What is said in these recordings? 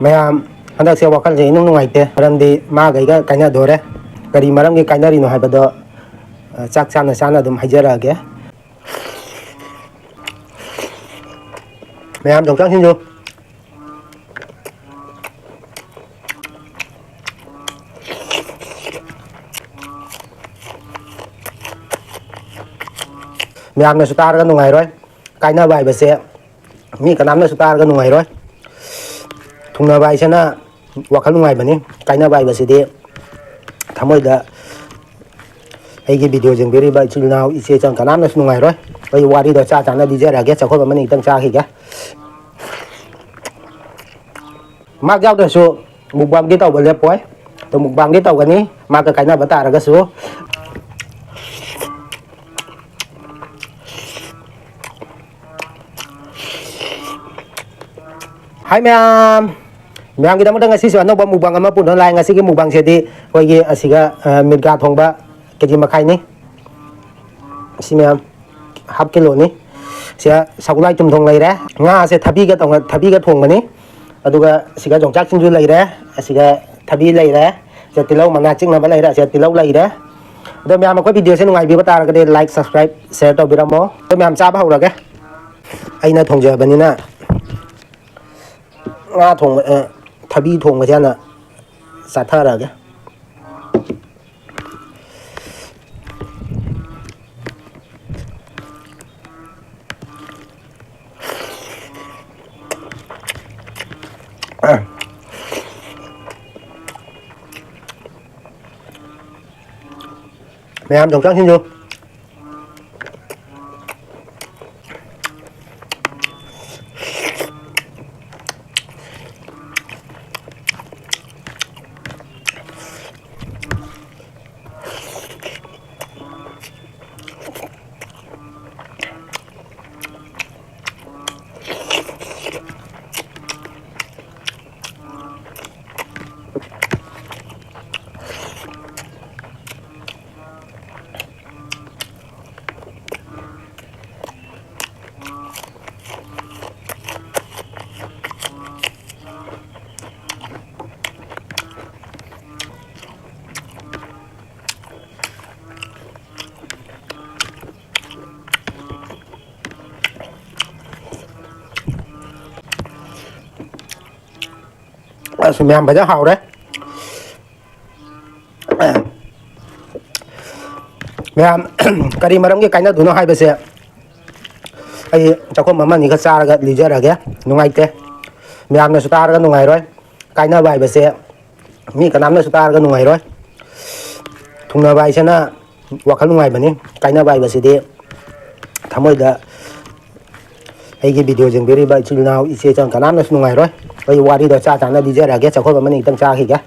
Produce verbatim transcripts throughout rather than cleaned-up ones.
ꯃꯌꯥꯝ, ꯍꯟꯗꯛꯁꯦ ꯋꯥꯈꯜꯁꯦ ꯏꯅꯨꯡ ꯅꯨꯡꯉꯥꯏꯇꯦ, ꯃꯔꯝꯗꯤ ꯃꯥꯒ ꯑꯩꯒ ꯀꯥꯏꯅꯗꯣꯔꯦ꯫ ꯀꯔꯤ ꯃꯔꯝꯒꯤ ꯀꯥꯏꯅꯔꯤꯅꯣ ꯍꯥꯏꯕꯗꯣ, ꯑ, ꯆꯥꯛ ꯆꯥꯅ ꯆꯥꯅ ꯑꯗꯨꯝ ꯍꯥꯏꯖꯔꯛꯑꯒꯦ꯫ ꯃꯌꯥꯝ ꯌꯣꯡꯆꯥꯛꯁꯤꯡꯁꯨ ꯃꯌꯥꯝꯅꯁꯨ ꯇꯥꯔꯒ ꯅꯨꯡꯉꯥꯏꯔꯣꯏ꯫ ꯀꯥꯏꯅꯕ ꯍꯥꯏꯕꯁꯦ ꯃꯤ ꯀꯅꯥꯝꯅꯁꯨ ꯇꯥꯔꯒ ꯅꯨꯡꯉꯥꯏꯔꯣꯏ꯫ ꯊꯨꯡꯅꯕ ꯍꯥꯏꯁꯤꯅ ꯋꯥꯈꯜ ꯅꯨꯡꯉꯥꯏꯕꯅꯤ꯫ ꯀꯥꯏꯅꯕ ꯍꯥꯏꯕꯁꯤꯗꯤ ꯊꯃꯣꯏꯗ ꯑꯩꯒꯤ video ꯌꯦꯡꯕꯤꯔꯤꯕ ꯏꯆꯤꯜ ꯏꯅꯥꯎ, ꯏꯆꯦ ꯏꯆꯟ ꯀꯅꯥꯝꯅꯁꯨ ꯅꯨꯡꯉꯥꯏꯔꯣꯏ꯫ ꯑꯩ ꯋꯥꯔꯤꯗꯣ ꯆꯥ ꯆꯥꯅ ꯂꯤꯖꯔꯛꯑꯒꯦ꯫ ꯆꯥꯛꯈꯨꯝ ꯑꯃꯅꯤ ꯈꯤꯇꯪ ꯆꯥꯈꯤꯒꯦ꯫ ꯃꯥꯛ ꯌꯥꯎꯗ꯭ꯔꯁꯨ mukbangꯗꯤ ꯇꯧꯕ ꯂꯦꯞꯄꯣꯏ꯫ ꯑꯗꯣ mukbangꯗꯤ ꯇꯧꯒꯅꯤ, ꯃꯥꯒ ꯀꯥꯏꯅꯕ ꯇꯥꯔꯒꯁꯨ꯫ ꯍꯥꯏ ꯃꯌꯥꯝ, ꯃꯌꯥꯝꯒꯤꯗꯃꯛꯇ ꯉꯁꯤꯁꯨ ꯑꯅꯧꯕ mukbang ꯑꯃ ꯄꯨꯅ ꯂꯥꯛꯑꯦ꯫ ꯉꯁꯤꯒꯤ mukbangꯁꯤꯗꯤ ꯑꯩꯈꯣꯏꯒꯤ ꯑꯁꯤꯒ, ꯑ, ꯃꯤꯔꯒꯥ ꯊꯣꯡꯕ ꯀꯦ ꯖꯤ ꯃꯈꯥꯏꯅꯤ꯫ ꯁꯤ ꯃꯌꯥꯝ half kiloꯅꯤ꯫ ꯁꯤꯗ ꯁꯒꯣꯜꯍꯋꯥꯏ ꯆꯨꯝꯊꯣꯡ ꯂꯩꯔꯦ꯫ ꯉꯥꯁꯦ ꯊꯕꯤꯒ ꯇꯧꯅ-, ꯊꯕꯤꯒ ꯊꯣꯡꯕꯅꯤ꯫ ꯑꯗꯨꯒ ꯁꯤꯒ ꯌꯣꯡꯆꯥꯛ ꯁꯤꯡꯖꯨ ꯂꯩꯔꯦ꯫ ꯑꯁꯤꯒ ꯊꯕꯤ ꯂꯩꯔꯦ꯫ ꯁꯤꯗ ꯇꯤꯜꯍꯧ ꯃꯅꯥ ꯆꯤꯛꯅꯕ ꯂꯩꯔꯦ꯫ ꯑꯁꯤꯗ ꯇꯤꯜꯍꯧ ꯂꯩꯔꯦ꯫ ꯑꯗꯣ ꯃꯌꯥꯝ ꯑꯩꯈꯣꯏ videoꯁꯦ ꯅꯨꯡꯉꯥꯏꯕꯤꯕ ꯇꯥꯔꯒꯗꯤ like, subscribe, share ꯇꯧꯕꯤꯔꯝꯃꯣ꯫ ꯑꯗꯣ ꯃꯌꯥꯝ ꯆꯥꯕ ꯍꯧꯔꯒꯦ꯫ ꯑꯩꯅ ꯊꯣꯡꯖꯕꯅꯤꯅ ꯉꯥ ꯊꯣꯡꯕ, ꯑ, ꯊꯕꯤ ꯊꯣꯡꯕꯁꯦ ꯍꯥꯟꯅ ꯆꯥꯊꯔꯒꯦ꯫ ꯃꯌꯥꯝ ꯌꯣꯡꯆꯥꯛꯁꯤꯡꯁꯨ꯫ ꯑꯁ, ꯃꯌꯥꯝ ꯐꯖꯅ ꯍꯥꯎꯔꯦ꯫ ꯃꯌꯥꯝ, ꯀꯔꯤ ꯃꯔꯝꯒꯤ ꯀꯥꯏꯅꯗꯣꯏꯅꯣ ꯍꯥꯏꯕꯁꯦ ꯑꯩ ꯆꯥꯛꯈꯨꯝ ꯑꯃ ꯑꯅꯤꯒ ꯆꯥꯔꯒ ꯂꯤꯖꯔꯒꯦ꯫ ꯅꯨꯡꯉꯥꯏꯇꯦ, ꯃꯌꯥꯝꯅꯁꯨ ꯇꯥꯔꯒ ꯅꯨꯡꯉꯥꯏꯔꯣꯏ꯫ ꯀꯥꯏꯅꯕ ꯍꯥꯏꯕꯁꯦ ꯃꯤ ꯀꯅꯥꯝꯅꯁꯨ ꯇꯥꯔꯒ ꯅꯨꯡꯉꯥꯏꯔꯣꯏ꯫ ꯊꯨꯡꯅꯕ ꯍꯥꯏꯁꯤꯅ ꯋꯥꯈꯜ ꯅꯨꯡꯉꯥꯏꯕꯅꯤ꯫ ꯀꯥꯏꯅꯕ ꯍꯥꯏꯕꯁꯤꯗꯤ ꯊꯃꯣꯏꯗ ꯑꯩꯒꯤ video ꯌꯦꯡꯕꯤꯔꯤꯕ ꯏꯆꯤꯜ ꯏꯅꯥꯎ, ꯏꯆꯦ ꯏꯆꯟ ꯀꯅꯥꯝꯅꯁꯨ ꯅꯨꯡꯉꯥꯏꯔꯣꯏ꯫ ꯑꯩ ꯋꯥꯔꯤꯗꯣ ꯆꯥ ꯆꯥꯅ ꯂꯤꯖꯔꯒꯦ꯫ ꯆꯥꯛꯈꯨꯝ ꯑꯃꯅꯤ ꯈꯤꯇꯪ ꯆꯥꯈꯤꯒꯦ꯫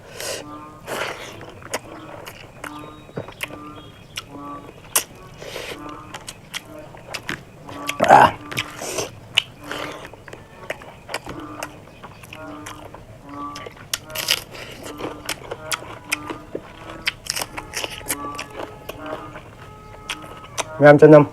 ꯃꯌꯥꯝ ꯆꯅꯝ꯫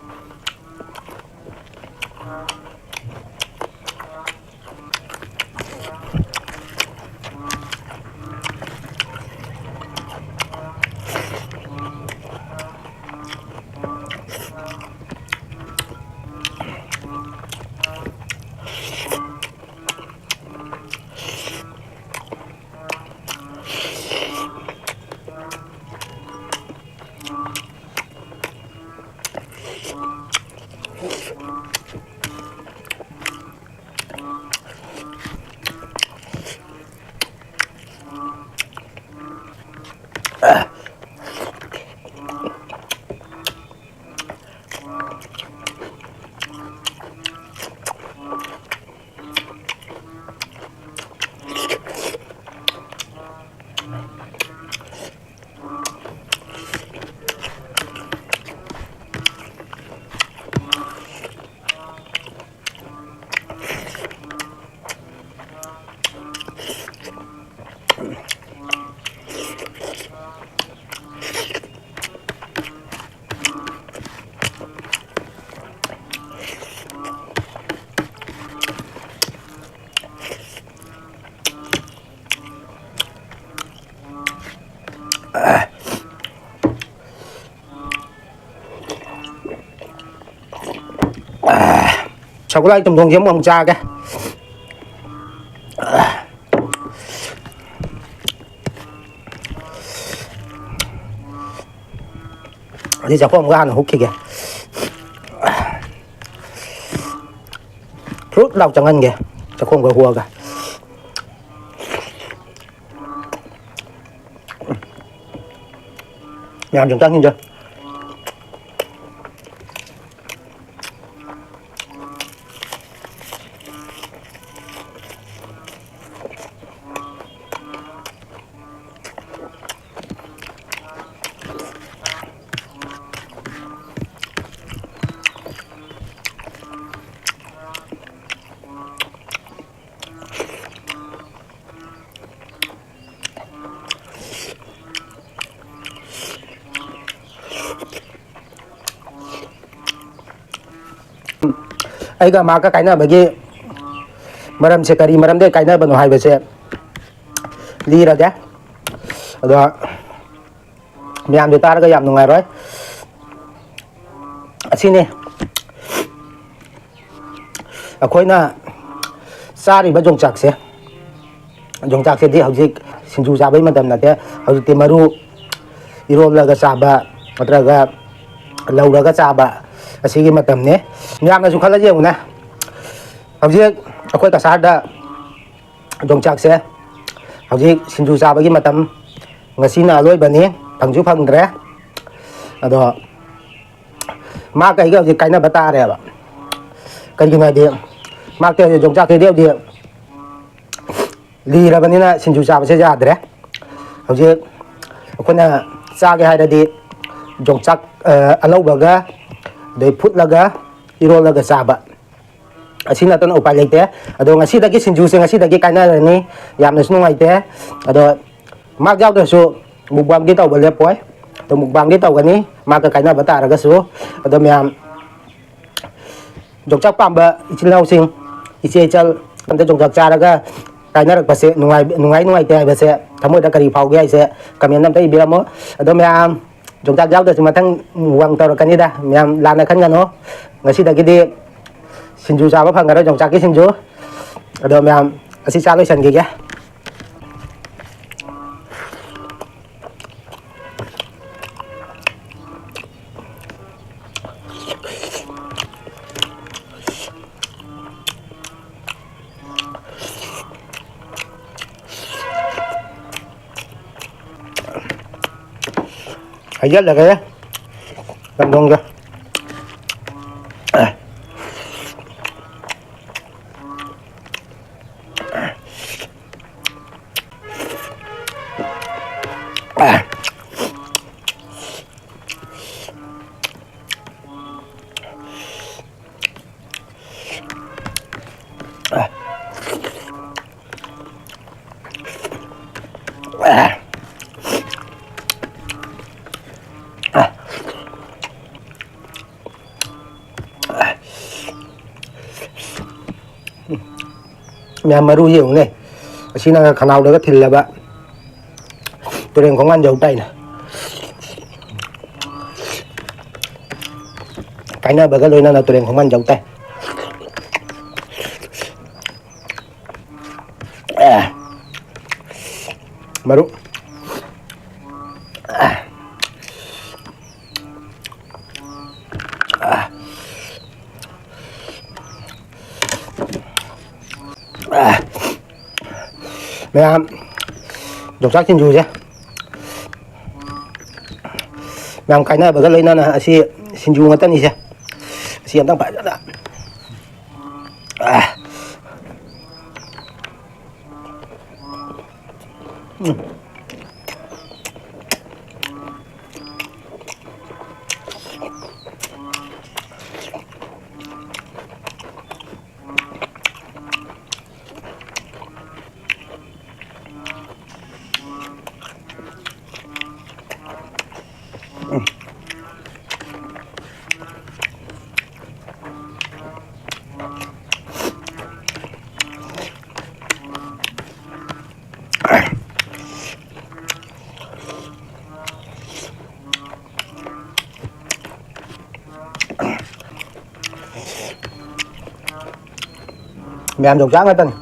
ꯁꯒꯣꯜꯍꯋꯥꯏ ꯆꯝꯊꯣꯡꯁꯦ ꯑꯃꯨꯛ ꯑꯃꯨꯛ ꯆꯥꯒꯦ꯫ ꯑꯗꯩ ꯆꯥꯛꯈꯣꯝꯒ ꯍꯥꯟꯅ ꯍꯨꯛꯈꯤꯒꯦ꯫ ꯐ꯭ꯔꯨꯠ ꯂꯥꯎ ꯆꯪꯍꯟꯒꯦ, ꯆꯥꯛꯈꯣꯝꯒ ꯍꯨꯛꯑꯒ꯫ ꯃꯌꯥꯝꯁꯨ ꯑꯝꯇ ꯍꯤꯡꯖ꯫ ꯑꯩꯒ ꯃꯍꯥꯛꯀ ꯀꯥꯏꯅꯕꯒꯤ ꯃꯔꯝꯁꯦ, ꯀꯔꯤ ꯃꯔꯝꯗꯒꯤ ꯀꯥꯏꯅꯕꯅꯣ ꯍꯥꯏꯕꯁꯦ ꯂꯤꯔꯒꯦ꯫ ꯑꯗꯣ ꯃꯌꯥꯝꯁꯨ ꯇꯥꯔꯒ ꯌꯥꯝ ꯅꯨꯡꯉꯥꯏꯔꯣꯏ꯫ ꯑꯁꯤꯅꯤ, ꯑꯩꯈꯣꯏꯅ ꯆꯥꯔꯤꯕ ꯌꯣꯡꯆꯥꯛꯁꯦ, ꯌꯣꯡꯆꯥꯛꯁꯤꯗꯤ ꯍꯧꯖꯤꯛ ꯁꯤꯡꯖꯨ ꯆꯥꯕꯩ ꯃꯇꯝ ꯅꯠꯇꯦ꯫ ꯍꯧꯖꯤꯛꯇꯤ ꯃꯔꯨ ꯏꯔꯣꯜꯂꯒ ꯆꯥꯕ ꯅꯠꯇ꯭ꯔꯒ ꯂꯧꯔꯒ ꯆꯥꯕ, ꯑꯁꯤꯒꯤ ꯃꯇꯝꯅꯤ꯫ ꯃꯌꯥꯝꯅꯁꯨ ꯈꯜꯂ ꯌꯦꯡꯉꯨꯅꯦ, ꯍꯧꯖꯤꯛ ꯑꯩꯈꯣꯏ ꯀꯁꯥꯔꯗ ꯌꯣꯡꯆꯥꯛꯁꯦ ꯍꯧꯖꯤꯛ ꯁꯤꯡꯖꯨ ꯆꯥꯕꯒꯤ ꯃꯇꯝ, ꯉꯁꯤꯅ ꯑꯔꯣꯏꯕꯅꯤ, ꯐꯪꯁꯨ ꯐꯪꯗ꯭ꯔꯦ꯫ ꯑꯗꯣ ꯃꯍꯥꯛꯀ ꯑꯩꯒ ꯍꯧꯖꯤꯛ ꯀꯥꯏꯅꯕ ꯇꯥꯔꯦꯕ꯫ ꯀꯩꯒꯤꯅꯣ ꯍꯥꯏꯗꯤ, ꯃꯍꯥꯛꯇꯤ ꯍꯧꯖꯤꯛ ꯌꯣꯡꯆꯥꯛꯁꯤꯗꯤ ꯍꯧꯖꯤꯛ ꯂꯤꯔꯕꯅꯤꯅ ꯁꯤꯡꯖꯨ ꯆꯥꯕꯁꯦ ꯌꯥꯗ꯭ꯔꯦ꯫ ꯍꯧꯖꯤꯛ ꯑꯩꯈꯣꯏꯅ ꯆꯥꯒꯦ ꯍꯥꯏꯔꯗꯤ ꯌꯣꯡꯆꯥꯛ, ꯑ, ꯑꯂꯧꯕꯒ, ꯑꯗꯩ ꯐꯨꯠꯂꯒ, ꯏꯔꯣꯜꯂꯒ ꯆꯥꯕ, ꯑꯁꯤ ꯅꯠꯇꯅ ꯎꯄꯥꯏ ꯂꯩꯇꯦ꯫ ꯑꯗꯣ ꯉꯁꯤꯗꯒꯤ ꯁꯤꯡꯖꯨꯁꯦ ꯉꯁꯤꯗꯒꯤ ꯀꯥꯏꯅꯔꯅꯤ꯫ ꯌꯥꯝꯅꯁꯨ ꯅꯨꯡꯉꯥꯏꯇꯦ꯫ ꯑꯗꯣ ꯃꯥꯛ ꯌꯥꯎꯗ꯭ꯔꯁꯨ ꯃꯨꯛꯕꯥꯡꯗꯤ ꯇꯧꯕ ꯂꯦꯞꯄꯣꯏ꯫ ꯑꯗꯣ ꯃꯨꯛꯕꯥꯡꯗꯤ ꯇꯧꯒꯅꯤ, ꯃꯥꯛꯀ ꯀꯥꯏꯅꯕ ꯇꯥꯔꯒꯁꯨ꯫ ꯑꯗꯣ ꯃꯌꯥꯝ, ꯌꯣꯡꯆꯥꯛ ꯄꯥꯝꯕ ꯏꯆꯤꯜ ꯏꯅꯥꯎꯁꯤꯡ, ꯏꯆꯦ ꯏꯆꯜ ꯑꯝꯇ ꯌꯣꯡꯆꯥꯛ ꯆꯥꯔꯒ ꯀꯥꯏꯅꯔꯛꯄꯁꯦ ꯅꯨꯡꯉꯥꯏ-, ꯅꯨꯡꯉꯥꯏ ꯅꯨꯡꯉꯥꯏꯇꯦ ꯍꯥꯏꯕꯁꯦ, ꯊꯃꯣꯏꯗ ꯀꯔꯤ ꯐꯥꯎꯒꯦ ꯍꯥꯏꯁꯦ comment ꯑꯝꯇ ꯏꯕꯤꯔꯝꯃꯣ꯫ ꯑꯗꯣ ꯃꯌꯥꯝ, ꯌꯣꯡꯆꯥꯛ ꯌꯥꯎꯗ꯭ꯔꯁꯨ ꯃꯊꯪ ꯃꯨꯛꯕꯥꯡ ꯇꯧꯔꯛꯀꯅꯤꯗ, ꯃꯌꯥꯝ ꯂꯥꯟꯅ ꯈꯟꯒꯅꯨ꯫ ꯉꯁꯤꯗꯒꯤꯗꯤ ꯁꯤꯡꯖꯨ ꯆꯥꯕ ꯐꯪꯉꯔꯣꯏ, ꯌꯣꯡꯆꯥꯛꯀꯤ ꯁꯤꯡꯖꯨ꯫ ꯑꯗꯣ ꯃꯌꯥꯝ, ꯑꯁꯤ ꯆꯥ ꯂꯣꯏꯁꯟꯈꯤꯒꯦ꯫ ꯍꯩꯖꯤꯜꯂꯒꯦ ꯆꯝꯊꯣꯡꯁꯦ꯫ ꯃꯌꯥꯝ, ꯃꯔꯨ ꯌꯦꯡꯉꯨꯅꯦ꯫ ꯑꯁꯤꯅ ꯈꯅꯥꯎꯗꯒ ꯊꯤꯜꯂꯕ ꯇꯨꯔꯦꯟ ꯈꯣꯡꯕꯥꯟ ꯌꯧ ꯇꯥꯏꯅ꯫ ꯀꯥꯏꯅꯕꯒ ꯂꯣꯏꯅꯅ ꯇꯨꯔꯦꯟ ꯈꯣꯡꯕꯥꯟ ꯌꯧ ꯇꯥꯏ꯫ ꯑꯦ, ꯃꯔꯨꯞ꯫ ꯃꯌꯥꯝ, ꯌꯣꯡꯆꯥꯛ ꯁꯤꯡꯖꯨꯁꯦ ꯃꯌꯥꯝ ꯀꯥꯏꯅꯕꯒ ꯂꯣꯏꯅꯅ ꯑꯁꯤ ꯁꯤꯡꯖꯨ ꯉꯥꯛꯇꯅꯤꯁꯦ꯫ ꯑꯁꯤ ꯑꯝꯇꯪ ꯐꯖꯅ, ꯑꯥ꯫ ꯎꯝ꯫ ꯃꯌꯥꯝ ꯌꯣꯡꯆꯥꯛ ꯉꯥꯛꯇꯅꯤ꯫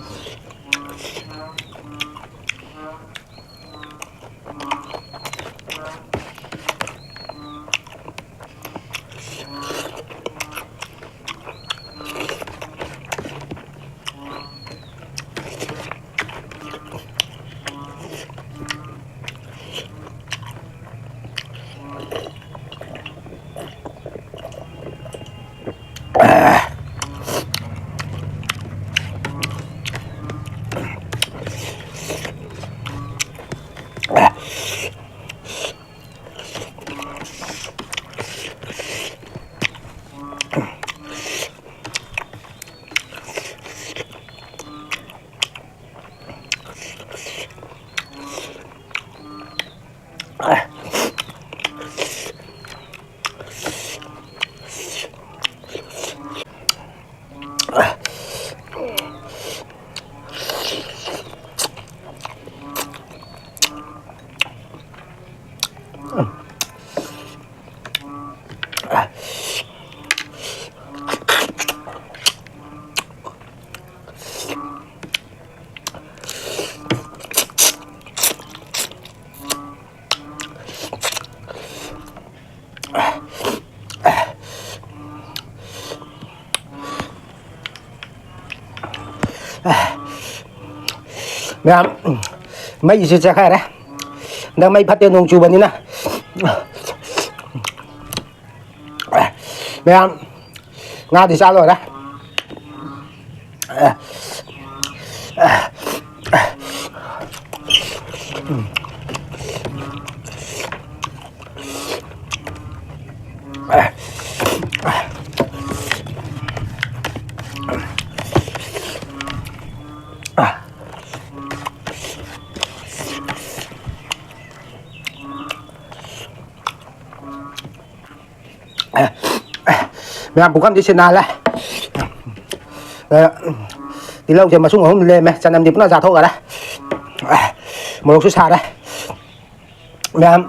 ꯃꯌꯥꯝ, ꯃꯩꯁꯨ ꯆꯠꯈ꯭ꯔꯦ꯫ ꯍꯟꯗꯛ ꯃꯩ ꯐꯠꯇꯦ, ꯅꯣꯡ ꯆꯨꯕꯅꯤꯅ꯫ ꯃꯌꯥꯝ, ꯉꯥꯗꯤ ꯆꯥ ꯂꯣꯏꯔꯦ꯫ ꯃꯌꯥꯝ, ꯄꯨꯈꯝꯗꯤ ꯁꯤꯠ ꯅꯥꯜꯂꯦ꯫ ꯑ, ꯇꯤꯜꯍꯧꯁꯦ ꯃꯁꯨꯡ ꯑꯍꯨꯝ ꯂꯦꯝꯃꯦ, ꯆꯅꯝꯗꯤ ꯄꯨꯟꯅ ꯆꯥꯊꯣꯛꯈꯔꯦ꯫ ꯃꯣꯔꯣꯛꯁꯨ ꯁꯥꯔꯦ꯫ ꯃꯌꯥꯝ,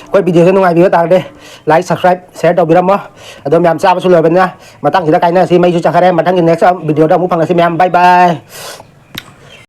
ꯑꯩꯈꯣꯏ video ꯁꯦ ꯅꯨꯡꯉꯥꯏꯕꯤꯕ ꯇꯥꯔꯗꯤ like, subscribe, share ꯇꯧꯕꯤꯔꯝꯃꯣ꯫ ꯑꯗꯣ ꯃꯌꯥꯝ, ꯆꯥꯕꯁꯨ ꯂꯣꯏꯕꯅꯤꯅ ꯃꯇꯥꯡꯁꯤꯗ ꯀꯥꯏꯅꯔꯁꯤ꯫ ꯃꯩꯁꯨ ꯆꯠꯈꯔꯦ꯫ ꯃꯊꯪꯒꯤ next video ꯗ ꯑꯃꯨꯛ ꯐꯪꯉꯁꯤ ꯃꯌꯥꯝ꯫ Bye bye꯫